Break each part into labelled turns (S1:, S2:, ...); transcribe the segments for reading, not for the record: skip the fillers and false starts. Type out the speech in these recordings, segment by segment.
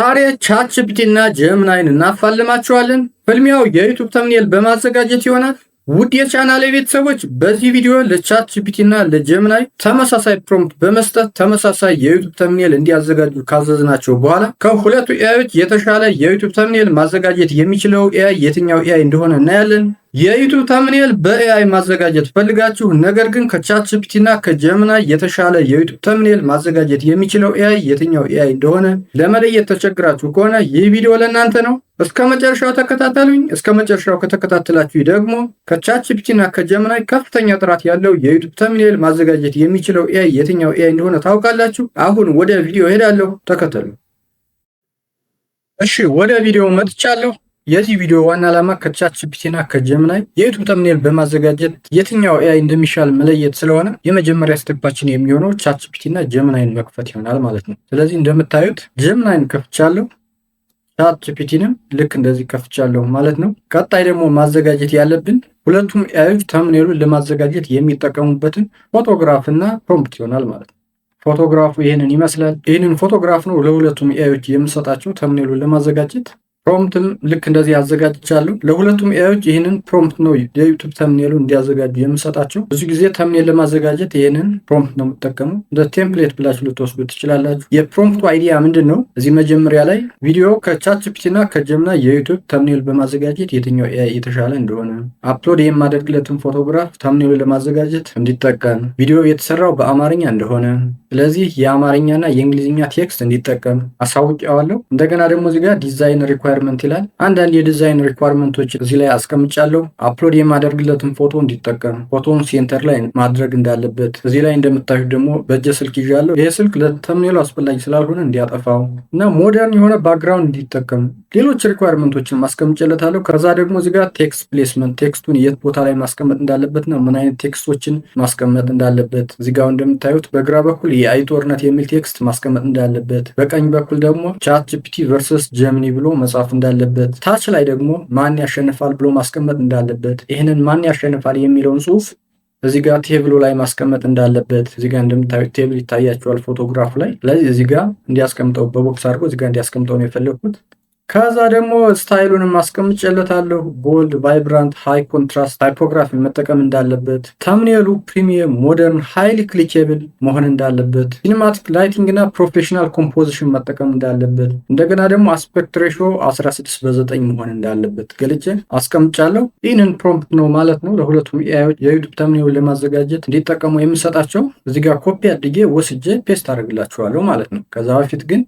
S1: ዛሬ ChatGPT እና Gemini ን እናፋልማቸዋለን። ፍልሚያው የ YouTube thumbnail በማዘጋጀት ይሆናል። ውድ የቻናሌ ቤተሰቦች፣ በዚህ ቪዲዮ ለ ChatGPT እና ለ Gemini ተመሳሳይ prompt በመስጠት ተመሳሳይ የ YouTube thumbnail እንዲያዘጋጁ ካዘዝናቸው በኋላ ከሁለቱ AI ዎች የተሻለ የ YouTube thumbnail ማዘጋጀት የሚችለው AI የትኛው AI እንደሆነ እናያለን። የ YouTube thumbnail በ AI ማዘጋጀት ፈልጋችሁ ነገር ግን ከ ChatGPT እና ከ Gemini የተሻለ የ YouTube thumbnail ማዘጋጀት የሚችለው AI የትኛው AI እንደሆነ ለመለየት ተቸግራችሁ ከሆነ ይህ ቪዲዮ ለእናንተ ነው። እስከ መጨረሻው ተከታተሉኝ። እስከ መጨረሻው ከተከታተላችሁ ደግሞ ከ ChatGPT እና ከ Gemini ከፍተኛ ጥራት ያለው የ YouTube thumbnail ማዘጋጀት የሚችለው AI የትኛው AI እንደሆነ ታውቃላችሁ። አሁን ወደ ቪዲዮ ሄዳለሁ። ተከተሉ። እሺ፣ ወደ ቪዲዮ መጥቻለሁ። የዚህ ቪዲዮ ዋና ዓላማ ከ ChatGPT እና ከ Gemini የ YouTube thumbnail በማዘጋጀት የትኛው AI እንደሚሻል መለየት ስለሆነ የመጀመሪያ step ኣችን የሚሆነው ChatGPT እና Gemini ን መክፈት ይሆናል ማለት ነው። ስለዚህ እንደምታዩት Gemini ን ከፍቻለሁ። ChatGPT ንም ልክ እንደዚህ ከፍቻለሁ ማለት ነው። ቀጣይ ደግሞ ማዘጋጀት ያለብን ሁለቱም AI ዮች thumbnail ኡን ለማዘጋጀት የሚጠቀሙበትን ፎቶግራፍ እና prompt ይሆናል ማለት ነው። ፎቶግራፉ ይህንን ይመስላል። ይህንን ፎቶግራፍ ነው ለሁለቱም AI ዮች የምሰጣቸው thumbnail ኡን ለማዘጋጀት። Prompt ም ልክ እንደዚህ አዘጋጅቻለሁ። ለሁለቱም AI ዮች ይህንን prompt ነው የ YouTube thumbnail ኡ እንዲያዘጋጁ የምሰጣቸው። ብዙ ጊዜ thumbnail ለማዘጋጀት ይህንን prompt ነው የምጠቀመው። እንደ template ብላችሁ ልትወስዱ ትችላላችሁ። የ prompt ኡ idea ምንድን ነው? እዚህ መጀመሪያ ላይ ቪዲዮ ከ ChatGPT እና ከ Gemini የ YouTube thumbnail በማዘጋጀት የትኛው AI የተሻለ እንደሆነ፣ upload የማደርግለትን ፎቶግራፍ thumbnail ኡ ለማዘጋጀት እንዲጠቀም፣ ቪዲዮ የተሰራው በአማርኛ እንደሆነ፣ ስለዚህ የአማርኛና የእንግሊዝኛ text እንዲጠቀም አሳውቄዋለሁ። እንደገና ደግሞ እዚህ ጋር design requirement ይላል። አንዳንድ የ design requirement ኦች እዚህ ላይ አስቀምጫለሁ። Upload የማደርግለትን ፎቶ እንዲጠቀም፣ ፎቶውን center ላይ ማድረግ እንዳለበት፣ እዚህ ላይ እንደምታዩት ደግሞ በእጀ ስልክ ይዣለሁ። ይህ ስልክ ለ thumbnail ኡ አስፈላጊ ስላልሆነ እንዲያጠፋው እና modern የሆነ background እንዲጠቀም ሌሎች requirement ኦችን ማስቀምጨለታለሁ። ከዛ ደግሞ እዚህ ጋር text placement፣ text ኡን የት ቦታ ላይ ማስቀመጥ እንዳለበትና ምን አይነት text ኦችን ማስቀመጥ እንዳለበት፣ እዚህ ጋር እንደምታዩት በግራ በኩል የ AI ጦርነት የሚል text ማስቀመጥ እንዳለበት፣ በቀኝ በኩል ደግሞ ChatGPT versus Gemini ብሎ መጻፍ እንዳለበት፣ ታች ላይ ደግሞ ማን ያሸንፋል ብሎ ማስቀመጥ እንዳለበት፣ ይህንን ማን ያሸንፋል የሚለውን ጽሁፍ እዚህ ጋር table ኡ ላይ ማስቀመጥ እንዳለበት፣ እዚህ ጋር እንደምታዩት table ይታያችኋል ፎቶግራፉ ላይ። ስለዚህ እዚህ ጋር እንዲያስቀምጠው በ box አድርጎ እዚህ ጋር እንዲያስቀምጠው ነው የፈለግኩት። ከዛ ደግሞ style ኡንም አስቀምጬለታለሁ። Bold፣ vibrant፣ high contrast typography መጠቀም እንዳለበት፣ thumbnail ኡ premium፣ modern፣ highly clickable መሆን እንዳለበት፣ cinematic lighting እና professional composition መጠቀም እንዳለበት፣ እንደገና ደግሞ aspect ratio 16:9 መሆን እንዳለበት ገልጬ አስቀምጫለሁ። ይህንን prompt ነው ማለት ነው ለሁለቱም AI ዮች የ YouTube thumbnail ኡን ለማዘጋጀት እንዲጠቀሙ የምሰጣቸው። እዚህ ጋር ኮፒ አድርጌ ወስጄ paste አደርግላችኋለሁ ማለት ነው። ከዛ በፊት ግን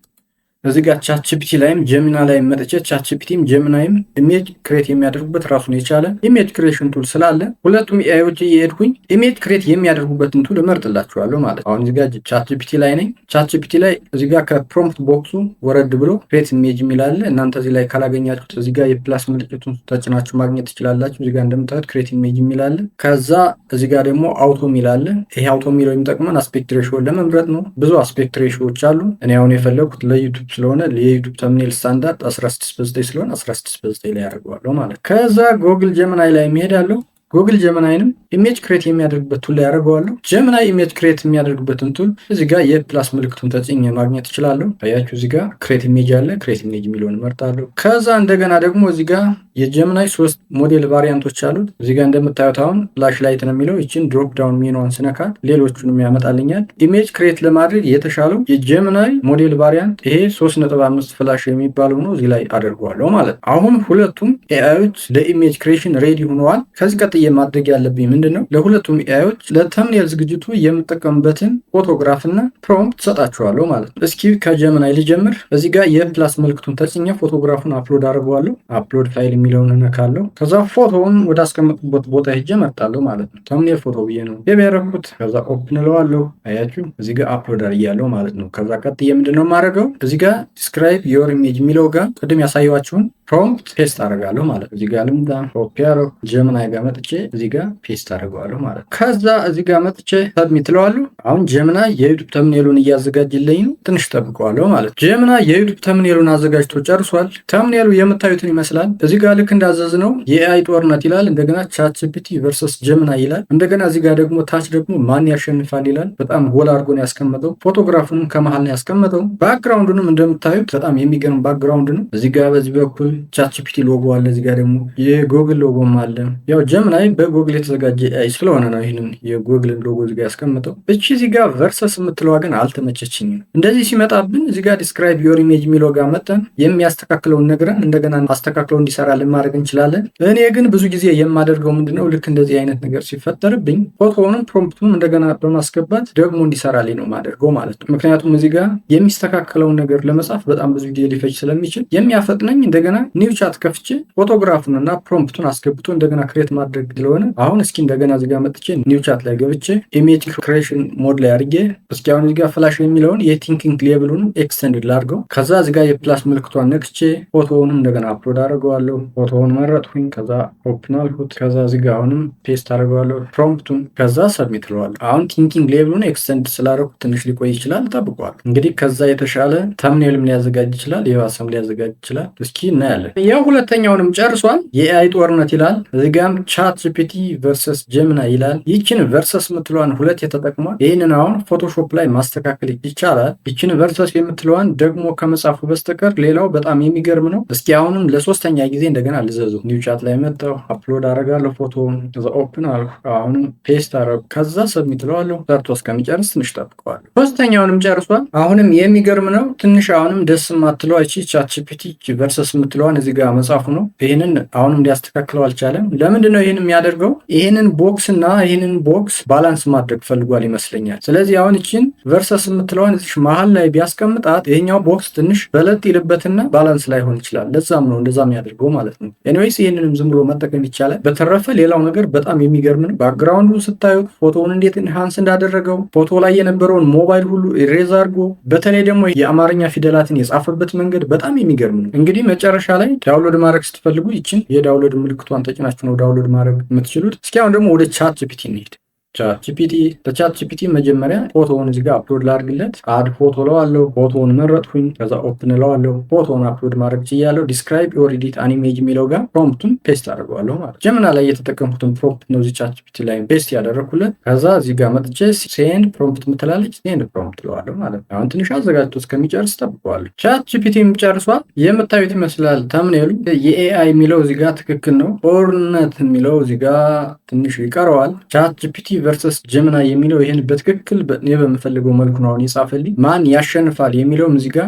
S1: እዚህ ጋር ChatGPT ላይም Gemini ላይም መጥቼ ChatGPT ም Gemini ም image create የሚያደርጉበት ራሱን የቻለ image creation tool ስላለ ሁለቱም AI ዮች እየሄድኩኝ image create የሚያደርጉበትን tool እመርጥላችኋለሁ ማለት ነው። አሁን እዚህ ጋር ChatGPT ላይ ነኝ። ChatGPT ላይ እዚህ ጋር ከ prompt box ኡ ወረድ ብሎ create image የሚል አለ። እናንተ እዚህ ላይ ካላገኛችሁት እዚህ ጋር የ plus ምልክቱን ተጭናችሁ ማግኘት ትችላላችሁ። እዚህ ጋር እንደምታዩት create image የሚል አለ። ከዛ እዚህ ጋር ደግሞ auto የሚል አለ። ይሄ auto የሚለው የሚጠቅመን aspect ratio ን ለመምረጥ ነው። ብዙ aspect ratio ዎች አሉ። እኔ አሁን የፈለግኩት ለ YouTube ስለሆነ የ YouTube thumbnail standard 16:9 ስለሆነ 16:9 ላይ ያደርገዋለሁ ማለት። ከዛ Google Gemini ላይ እሄዳለሁ። Google Gemini ንም image create የሚያደርግበት tool ላይ ያደርገዋለሁ። Gemini image create የሚያደርግበትን tool እዚህ ጋር የ plus ምልክቱን ተጭኜ ማግኘት እችላለሁ። አያችሁ፣ እዚህ ጋር create image አለ። Create image የሚለውን እመርጣለሁ። ከዛ እንደገና ደግሞ እዚህ ጋር የ Gemini ሶስት model variant ኦች አሉት። እዚህ ጋር እንደምታዩት አሁን Flash Lite ነው የሚለው። ይችን drop down menu ዋን ስነካት ሌሎቹንም ያመጣልኛል። Image create ለማድረግ የተሻለው የ Gemini model variant ይሄ 3.5 Flash የሚባለው ነው። እዚህ ላይ አደርገዋለሁ ማለት ነው። አሁን ሁለቱም AI ዮች ለ image creation ready ሆነዋል። ከዚህ ቀጥዬ ማድረግ ያለብኝ ምንድን ነው? ለሁለቱም AI ዮች ለ thumbnail ዝግጅቱ የምጠቀምበትን ፎቶግራፍ እና prompt ሰጣችኋለሁ ማለት ነው። እስኪ ከ Gemini ልጀምር። እዚህ ጋር የ plus ምልክቱን ተጭኜ ፎቶግራፉን upload አድርገዋለሁ። Upload file የሚለውን እነካለሁ። ከዛ ፎቶውን ወደ አስቀመጥኩበት ቦታ ሄጄ እመርጣለሁ ማለት ነው። Thumbnail ፎቶ ብዬ ነው ያደረኩት። ከዛ open እለዋለሁ። አያችሁ፣ እዚህ ጋር upload አድርጊያለሁ ማለት ነው። ከዛ ቀጥዬ ምንድን ነው የማደርገው? እዚህ ጋር describe your image የሚለው ጋር ቅድም ያሳየኋችሁን prompt paste አደርጋለሁ ማለት ነው። እዚህ ጋር ልምጣ፣ ኮፒ አደረኩ። Gemini ጋር መጥቼ እዚህ ጋር paste አደርገዋለሁ ማለት ነው። ከዛ እዚህ ጋር መጥቼ submit እለዋለሁ። አሁን Gemini የ YouTube thumbnail ኡን እያዘጋጅልኝ ነው። ትንሽ ጠብቀዋለሁ ማለት ነው። Gemini የ YouTube thumbnail ኡን አዘጋጅቶ ጨርሷል። Thumbnail ኡ የምታዩትን ይመስላል። እዚህ ጋር ጋር ልክ እንዳዘዝነው የ AI ጦርነት ይላል። እንደገና ChatGPT versus Gemini ይላል። እንደገና እዚህ ጋር ደግሞ ታች ደግሞ ማን ያሸንፋል ይላል። በጣም ጎላ አድርጎ ነው ያስቀመጠው። ፎቶግራፉንም ከመሀል ነው ያስቀመጠው። Background ኡንም እንደምታዩት በጣም የሚገርም background ነው። እዚህ ጋር በዚህ በኩል ChatGPT logo አለ። እዚህ ጋር ደግሞ የ Google logo ም አለ። ያው Gemini በ Google የተዘጋጀ AI ስለሆነ ነው ይህንን የ Google ን logo እዚህ ጋር ያስቀመጠው። እቺ እዚህ ጋር versus የምትለዋ ግን አልተመቸችኝም። እንደዚህ ሲመጣብን እዚህ ጋር describe your image የሚለው ጋር መጥተን የሚያስተካክለውን ነግረን እንደገና አስተካክለው እንዲሰራልን ማድረግ እንችላለን። እኔ ግን ብዙ ጊዜ የማደርገው ምንድነው፣ ልክ እንደዚህ አይነት ነገር ሲፈጠርብኝ ፎቶውንም prompt ኡንም እንደገና በማስገባት ደግሞ እንዲሰራልኝ ነው ማደርገው ማለት ነው። ምክንያቱም እዚህ ጋር የሚስተካከለውን ነገር ለመጻፍ በጣም ብዙ ጊዜ ሊፈጅ ስለሚችል የሚያፈጥነኝ እንደገና new chat ከፍቼ ፎቶግራፉን እና prompt ኡን አስገብቶ እንደገና create ማድረግ ስለሆነ፣ አሁን እስኪ እንደገና እዚህ ጋር መጥቼ new chat ላይ ገብቼ image creation mode ላይ አድርጌ እስኪ አሁን እዚህ ጋር flash የሚለውን የ thinking level ኡን extend ላድርገው። ከዛ እዚህ ጋር የ plus ምልክቷን ነክቼ ፎቶውንም እንደገና upload አድርገዋለሁ። ፎቶውን መረጥኩኝ። ከዛ open አልኩት። ከዛ እዚህ ጋር አሁንም paste አድርገዋለሁ prompt ኡን። ከዛ submit እለዋለሁ። አሁን thinking level ኡን extend ስላደረኩት ትንሽ ሊቆይ ይችላል። ጠብቀዋለሁ። እንግዲህ ከዛ የተሻለ thumbnail ም ሊያዘጋጅ ይችላል፣ የባሰም ሊያዘጋጅ ይችላል። እስኪ እናያለን። ያው ሁለተኛውንም ጨርሷል። የ AI ጦርነት ይላል። እዚህ ጋም ChatGPT versus Gemini ይላል። ይችን versus የምትለዋን ሁለቴ ተጠቅሟል። ይህንን አሁን Photoshop ላይ ማስተካከል ይቻላል። ይችን versus የምትለዋን ደግሞ ከመጻፉ በስተቀር ሌላው በጣም የሚገርም ነው። እስኪ አሁንም ለሶስተኛ ጊዜ እንደገና ልዘዘው። New chat ላይ መጣሁ፣ upload አደርጋለሁ ፎቶውን፣ ከዛ open አልኩ። አሁንም paste አደረጉ። ከዛ submit እለዋለሁ። ሰርቶ እስከሚጨርስ ትንሽ ጠብቀዋለሁ። ሶስተኛውንም ጨርሷል። አሁንም የሚገርም ነው። ትንሽ አሁንም ደስ የማትለዋ እቺ ChatGPT versus የምትለዋን እዚህ ጋር መጻፉ ነው። ይህንን አሁንም ሊያስተካክለው አልቻለም። ለምንድን ነው ይህን የሚያደርገው? ይህንን box እና ይህንን box balance ማድረግ ፈልጓል ይመስለኛል። ስለዚህ አሁን እችን versus የምትለዋን እዚህ መሀል ላይ ቢያስቀምጣት ይሄኛው box ትንሽ በለጥ ይልበትና balance ላይሆን ይችላል። ለዛም ነው እንደዛ የሚያደርገው ማለት ነው። Anyways፣ ይህንንም ዝም ብሎ መጠቀም ይቻላል። በተረፈ ሌላው ነገር በጣም የሚገርም ነው። Background ኡን ስታዩት ፎቶውን እንዴት enhance እንዳደረገው፣ ፎቶ ላይ የነበረውን ሞባይል ሁሉ erase አድርጎ፣ በተለይ ደግሞ የአማርኛ ፊደላትን የጻፈበት መንገድ በጣም የሚገርም ነው። እንግዲህ መጨረሻ ላይ download ማድረግ ስትፈልጉ ይችን የ download ምልክቷን ተጭናችሁ ነው download ማድረግ የምትችሉት። እስኪ አሁን ደግሞ ወደ ChatGPT እንሂድ። ChatGPT፣ በ ChatGPT መጀመሪያ ፎቶውን እዚህ ጋር upload ላድርግለት። Add photo እለዋለሁ። ፎቶውን መረጥኩኝ። ከዛ open እለዋለሁ። ፎቶውን upload ማድረግ ችያለሁ። Describe or edit an image የሚለው ጋር prompt ኡን paste አድርገዋለሁ ማለት፣ Gemini ላይ የተጠቀምኩትን prompt ነው እዚህ ChatGPT ላይ paste ያደረግኩለት። ከዛ እዚህ ጋር መጥቼ send prompt ምትላለች፣ send prompt እለዋለሁ ማለት ነው። አሁን ትንሽ አዘጋጅቶ እስከሚጨርስ ጠብቀዋለሁ። ChatGPT ም ጨርሷል። የምታዩት ይመስላል thumbnail ኡ። የ AI የሚለው እዚህ ጋር ትክክል ነው። ጦርነት የሚለው እዚህ ጋር ትንሽ ይቀረዋል። ChatGPT versus Gemini የሚለው ይህን በትክክል እኔ በምፈልገው መልኩ ነው አሁን የጻፈልኝ። ማን ያሸንፋል የሚለውም እዚህ ጋር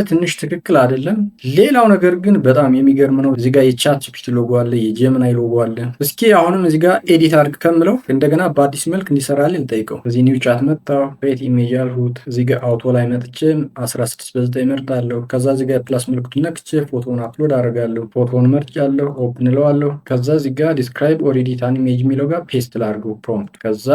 S1: ትንሽ ትክክል አይደለም። ሌላው ነገር ግን በጣም የሚገርም ነው። እዚህ ጋር የ ChatGPT logo አለ፣ የ Gemini logo አለ። እስኪ አሁንም እዚህ ጋር edit አድርግ ከምለው እንደገና በአዲስ መልክ እንዲሰራልኝ ልጠይቀው። እዚህ new chat መጣሁ፣ create image አልሁት። እዚህ ጋር auto ላይ መጥቼ 16 በ9 መርጣለሁ። ከዛ እዚህ ጋር plus ምልክቱን ነክቼ ፎቶውን upload አደርጋለሁ። ፎቶውን መርጫለሁ፣ open እለዋለሁ። ከዛ እዚህ ጋር describe or edit an image የሚለው ጋር paste ላድርገው prompt። ከዛ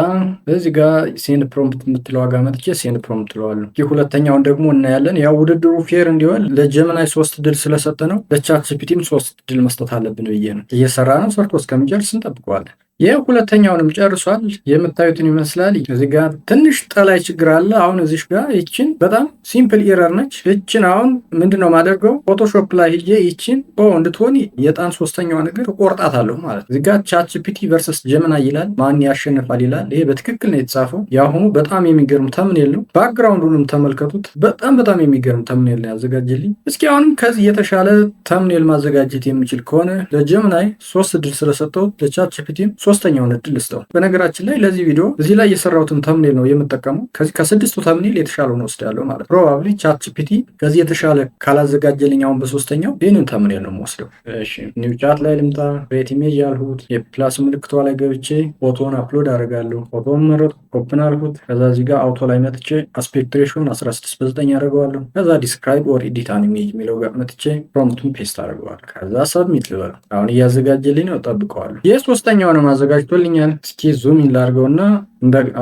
S1: እዚህ ጋር send prompt የምትለዋ ጋር መጥቼ send prompt እለዋለሁ። ይህ ሁለተኛውን ደግሞ እናያለን። ያው ውድድሩ fair እንዲሆን ለ Gemini ሶስት እድል ስለሰጠ ነው፣ ለ ChatGPT ም ሶስት እድል መስጠት አለብን ብዬ ነው። እየሰራ ነው። ሰርቶ እስከሚጨርስ እንጠብቀዋለን። ይህ ሁለተኛውንም ጨርሷል። የምታዩትን ይመስላል። እዚህ ጋር ትንሽ ጠላይ ችግር አለ። አሁን እዚህ ጋር ይችን በጣም simple error ነች። ይችን አሁን ምንድነው ማደርገው? Photoshop ላይ ሂጄ ይችን ኦ እንድትሆን የጣን ሶስተኛዋ ነገር ቆርጣታለሁ ማለት ነው። እዚህ ጋር ChatGPT versus Gemini ይላል። ማን ያሸንፋል ይላል። ይሄ በትክክል ነው የተጻፈው። የአሁኑ በጣም የሚገርም thumbnail ነው። Background ኡንም ተመልከቱት። በጣም በጣም የሚገርም thumbnail ነው ያዘጋጀልኝ። እስኪ አሁንም ከዚህ የተሻለ thumbnail ማዘጋጀት የሚችል ከሆነ ለ Gemini ሶስት እድል ስለሰጠው ለ ChatGPT ም ሶስተኛውን እድል ልስጠው። በነገራችን ላይ ለዚህ ቪዲዮ እዚህ ላይ የሰራሁትን thumbnail ነው የምጠቀመው። ከዚህ ከስድስቱ thumbnail የተሻለውን ወስዳለሁ ማለት ነው። Probably ChatGPT ከዚህ የተሻለ ካላዘጋጀልኝ አሁን በሶስተኛው ይህንን thumbnail ነው የምወስደው። እሺ፣ new chat ላይ ልምጣ። Create image ያልሁት፣ የ plus ምልክቷ ላይ ገብቼ ፎቶን upload አደርጋለሁ። ፎቶን መረጥኩ፣ open አልኩት። ከዛ እዚህ ጋር auto ላይ መጥቼ aspect ratio ን 16 በ9 አደርገዋለሁ። ከዛ describe or edit an image የሚለው ጋር መጥቼ prompt ኡን paste አደርገዋለሁ። ከዛ submit ልበለው። አሁን እያዘጋጀልኝ ነው፣ ጠብቀዋለሁ። የሶስተኛውንም አዘጋጅቶልኛል። እስኪ zoom in ላድርገውና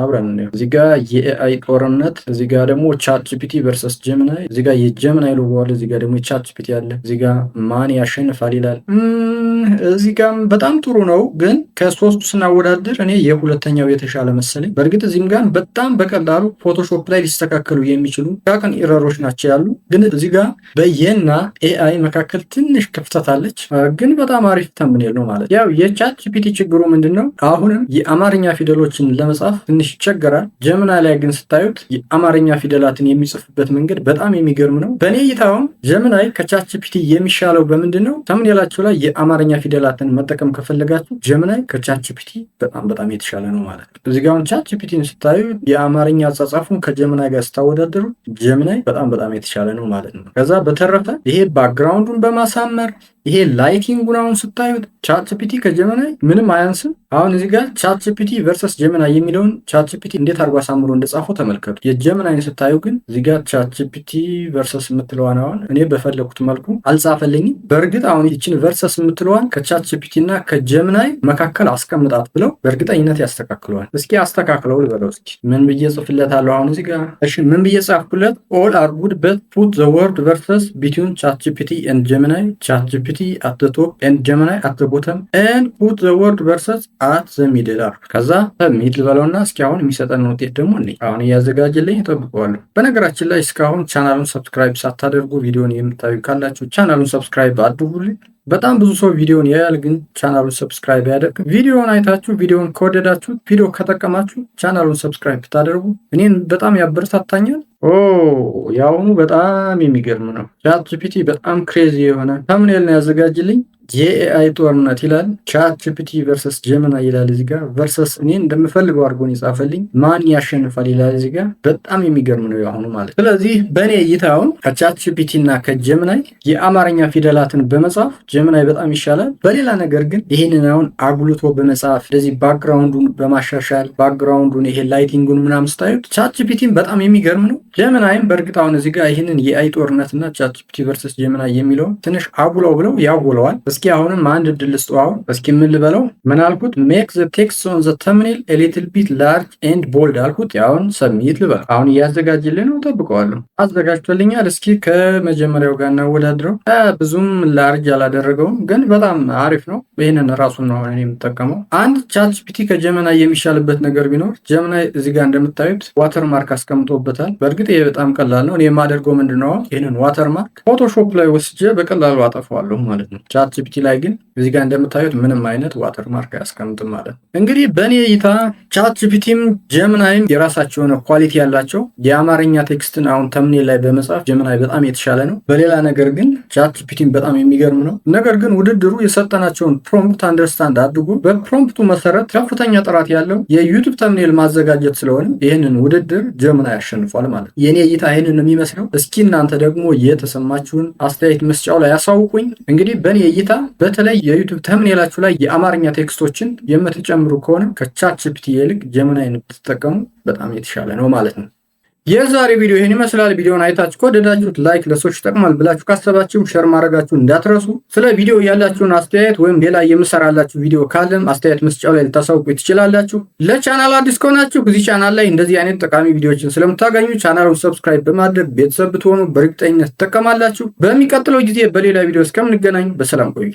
S1: አብረን እንየው። እዚህ ጋር የ AI ጦርነት፣ እዚህ ጋር ደግሞ ChatGPT versus Gemini፣ እዚህ ጋር የ Gemini logo አለ፣ እዚህ ጋር ደግሞ የ ChatGPT አለ። እዚህ ጋር ማን ያሸንፋል ይላል። እዚህ ጋርም በጣም ጥሩ ነው፣ ግን ከሶስቱ ስናወዳድር እኔ የሁለተኛው የተሻለ መሰለኝ። በእርግጥ እዚህም ጋር በጣም በቀላሉ Photoshop ላይ ሊስተካከሉ የሚችሉ ጥቃቅን error ኦች ናቸው ያሉ፣ ግን እዚህ ጋር በየና AI መካከል ትንሽ ክፍተት አለች። ግን በጣም አሪፍ thumbnail ነው ማለት። ያው የ ChatGPT ችግሩ ምንድን ነው? አሁንም የአማርኛ ፊደሎችን ለመጻፍ ትንሽ ይቸገራል። Gemini ላይ ግን ስታዩት የአማርኛ ፊደላትን የሚጽፍበት መንገድ በጣም የሚገርም ነው። በእኔ እይታውም Gemini ከ ChatGPT የሚሻለው በምንድን ነው? Thumbnail ኣችሁ ላይ የአማርኛ ፊደላትን መጠቀም ከፈለጋችሁ Gemini ከ ChatGPT በጣም በጣም የተሻለ ነው ማለት ነው። እዚህ ጋር አሁን ChatGPT ን ስታዩ የአማርኛ አጻጻፉን ከ Gemini ጋር ስታወዳደሩ Gemini በጣም በጣም የተሻለ ነው ማለት ነው። ከዛ በተረፈ ይሄ background ኡን በማሳመር፣ ይሄ lighting ኡን አሁን ስታዩት ChatGPT ከ Gemini ምንም አያንስም። አሁን እዚህ ጋር ChatGPT versus Gemini የሚለውን ChatGPT እንዴት አድርጎ አሳምሮ እንደጻፈው ተመልከቱ። የ Gemini ን ስታዩ ግን እዚህ ጋር ChatGPT versus የምትለዋን አሁን እኔ በፈለኩት መልኩ አልጻፈልኝም። በእርግጥ አሁን ይችን versus የምትለዋን ከ ChatGPT እና ከ Gemini መካከል አስቀምጣት ብለው በእርግጠኝነት ያስተካክለዋል። እስኪ አስተካክለው ልበለው። እስኪ ምን ብዬ ጽፍለታለሁ አሁን እዚህ ጋር? እሺ፣ ምን ብዬ ጻፍኩለት? "All are good, but put the word versus between ChatGPT and Gemini, ChatGPT at the top and Gemini at the bottom, and put the word versus at the middle" አልኩት። ከዛ middle በለውና እስኪ አሁን የሚሰጠን ውጤት ደግሞ እኔ አሁን እያዘጋጀልኝ እጠብቀዋለሁ። በነገራችን ላይ እስካሁን ቻናሉን subscribe ሳታደርጉ ቪዲዮን የምታዩ ካላችሁ ቻናሉን subscribe አድርጉልኝ። በጣም ብዙ ሰው ቪዲዮን ያያል፣ ግን ቻናሉን subscribe አያደርግም። ቪዲዮን አይታችሁ ቪዲዮን ከወደዳችሁ፣ ቪዲዮ ከጠቀማችሁ ቻናሉን subscribe ብታደርጉ እኔን በጣም ያበረታታኛል። ኦ፣ የአሁኑ በጣም የሚገርም ነው። ChatGPT በጣም crazy የሆነ thumbnail ነው ያዘጋጅልኝ። የ AI ጦርነት ይላል። ChatGPT versus Gemini ይላል እዚህ ጋር። Versus እኔ እንደምፈልገው አድርጎን የጻፈልኝ። ማን ያሸንፋል ይላል እዚህ ጋር። በጣም የሚገርም ነው የአሁኑ ማለት። ስለዚህ በእኔ እይታውን ከ ChatGPT እና ከ Gemini የአማርኛ ፊደላትን በመጻፍ Gemini በጣም ይሻላል። በሌላ ነገር ግን ይህንን አሁን አጉልቶ በመጻፍ፣ እንደዚህ background ኡን በማሻሻል፣ background ኡን ይሄ lighting ኡን ምናምን ስታዩት ChatGPT ን በጣም የሚገርም ነው። Gemini ም በእርግጥ አሁን እዚህ ጋር ይህንን የ AI ጦርነት እና ChatGPT versus Gemini የሚለውን ትንሽ አጉለው ብለው ያጎለዋል። እስኪ አሁንም አንድ እድል ልስጠው። አሁን እስኪ ምን ልበለው? ምን አልኩት? "Make the text on the thumbnail a little bit large and bold" አልኩት። አሁን submit ልበል። አሁን እያዘጋጅልኝ ነው፣ ጠብቀዋለሁ። አዘጋጅቶልኛል። እስኪ ከመጀመሪያው ጋር እናወዳድረው። ብዙም large አላደረገውም፣ ግን በጣም አሪፍ ነው። ይህንን ራሱን ነው አሁን የምጠቀመው። አንድ ChatGPT ከ Gemini የሚሻልበት ነገር ቢኖር Gemini እዚህ ጋር እንደምታዩት watermark አስቀምጦበታል። በእርግጥ ይሄ በጣም ቀላል ነው። እኔ የማደርገው ምንድነው፣ ይህንን watermark Photoshop ላይ ወስጄ በቀላሉ አጠፋዋለሁ ማለት ነው። ChatGPT ላይ ግን እዚህ ጋር እንደምታዩት ምንም አይነት watermark አያስቀምጥም ማለት ነው። እንግዲህ በእኔ እይታ ChatGPT ም Gemini ም የራሳቸው የሆነ quality ያላቸው፣ የአማርኛ text ን አሁን thumbnail ላይ በመጻፍ Gemini በጣም የተሻለ ነው። በሌላ ነገር ግን ChatGPT ም በጣም የሚገርም ነው። ነገር ግን ውድድሩ የሰጠናቸውን prompt understand አድርጎ በ prompt ኡ መሰረት ከፍተኛ ጥራት ያለው የ YouTube thumbnail ማዘጋጀት ስለሆነ ይህንን ውድድር Gemini ያሸንፏል ማለት ነው። የእኔ እይታ ይህንን ነው የሚመስለው። እስኪ እናንተ ደግሞ የተሰማችሁን አስተያየት መስጫው ላይ ያሳውቁኝ። እንግዲህ በእኔ እይታ በተለይ የ YouTube thumbnail ኣችሁ ላይ የአማርኛ text ኦችን የምትጨምሩ ከሆነ ከ ChatGPT ይልቅ Gemini ን ብትጠቀሙ በጣም የተሻለ ነው ማለት ነው። የዛሬ ቪዲዮ ይህን ይመስላል። ቪዲዮን አይታችሁ ከወደዳችሁት like፣ ለሰዎች ይጠቅማል ብላችሁ ካሰባችሁ share ማድረጋችሁ እንዳትረሱ። ስለ ቪዲዮ ያላችሁን አስተያየት ወይም ሌላ የምሰራላችሁ ቪዲዮ ካለም አስተያየት መስጫው ላይ ልታሳውቁ ትችላላችሁ። ለቻናል አዲስ ከሆናችሁ እዚህ ቻናል ላይ እንደዚህ አይነት ጠቃሚ ቪዲዮዎችን ስለምታገኙ ቻናሉን subscribe በማድረግ ቤተሰብ ብትሆኑ በእርግጠኝነት ትጠቀማላችሁ። በሚቀጥለው ጊዜ በሌላ ቪዲዮ እስከምንገናኝ በሰላም ቆዩ።